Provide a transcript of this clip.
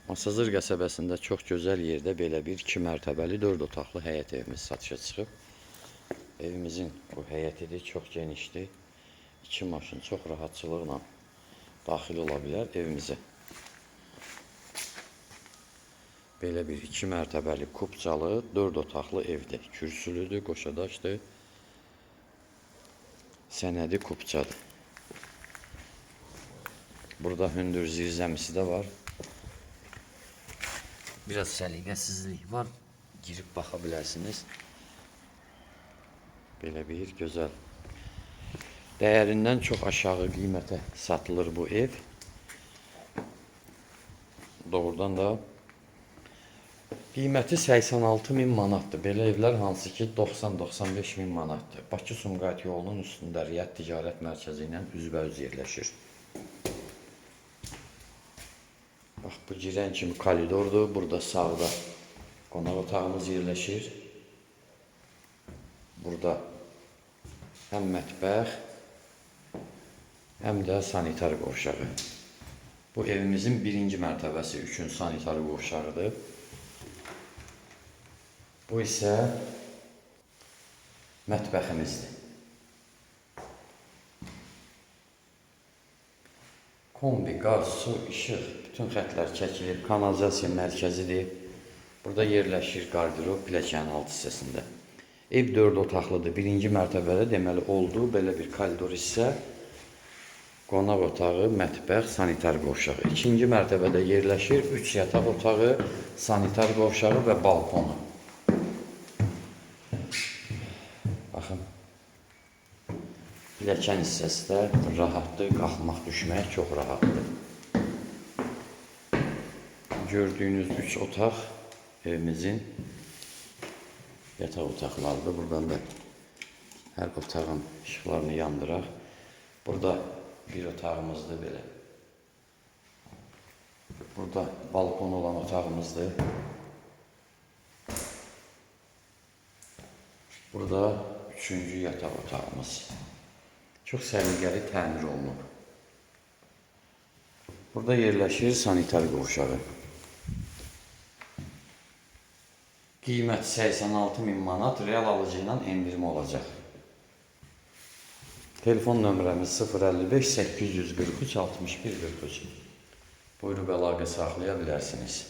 Masazır qəsəbəsində çox gözəl yerdə belə bir 2 mərtəbəli 4 otaqlı həyət evimiz satışa çıxıb. Evimizin bu həyətidir, çox genişdir. 2 maşın çox rahatçılıqla daxil ola bilər evimizə. Belə bir 2 mərtəbəli kupçalı 4 otaqlı evdir. Kürsülüdür, qoşadaşdır. Sənədi kupçadır. Burada hündür zirzəmisi də var. Biraz səliqəsizlik var. Girib baxa bilərsiniz. Belə bir gözəl. Dəyərindən çox aşağı qiymətə satılır bu ev. Doğrudan da qiyməti 86 min manatdır. Belə evlər hansı ki 90-95 min manatdır. Bakı-Sumqayıt yolunun üstündə Riyad Ticarət Mərkəzi ilə üzbəüz yerləşir. Bax bu girən kimi koridordur. Burada sağda qonaq otağımız yerləşir. Burada həm mətbəx, həm də sanitar qovşağı. Bu evimizin birinci mərtəbəsi üçün sanitar qovşağıdır. Bu isə mətbəximizdir. Kombi, qaz, su, işıq, bütün xətlər çəkilib, kanalizasiya mərkəzidir. Burada yerləşir qardırob pilləkənin alt hissəsində. Ev 4 otaqlıdır. Birinci mərtəbədə deməli oldu belə bir koridor hissə, qonaq otağı, mətbəx, sanitar qovşağı. İkinci mərtəbədə yerləşir 3 yataq otağı, sanitar qovşağı və balkonu. Baxın. Pilləkən hissəsi də rahatdır, qalxmaq, düşmək çox rahatdır. Gördüyünüz 3 otaq evimizin yataq otaqlarıdır. Buradan da hər otağın işıqlarını yandıraq. Burada bir otağımızdır belə. Burada balkon olan otağımızdır. Burada üçüncü yataq otağımız. Çox səliqəli təmir olunub. Burada yerləşir sanitar qovşağı. Qiymət 86 min manat, real alıcı ilə endirmə olacaq. Telefon nömrəmiz 055 843 61 43. Buyurub əlaqə saxlaya bilərsiniz.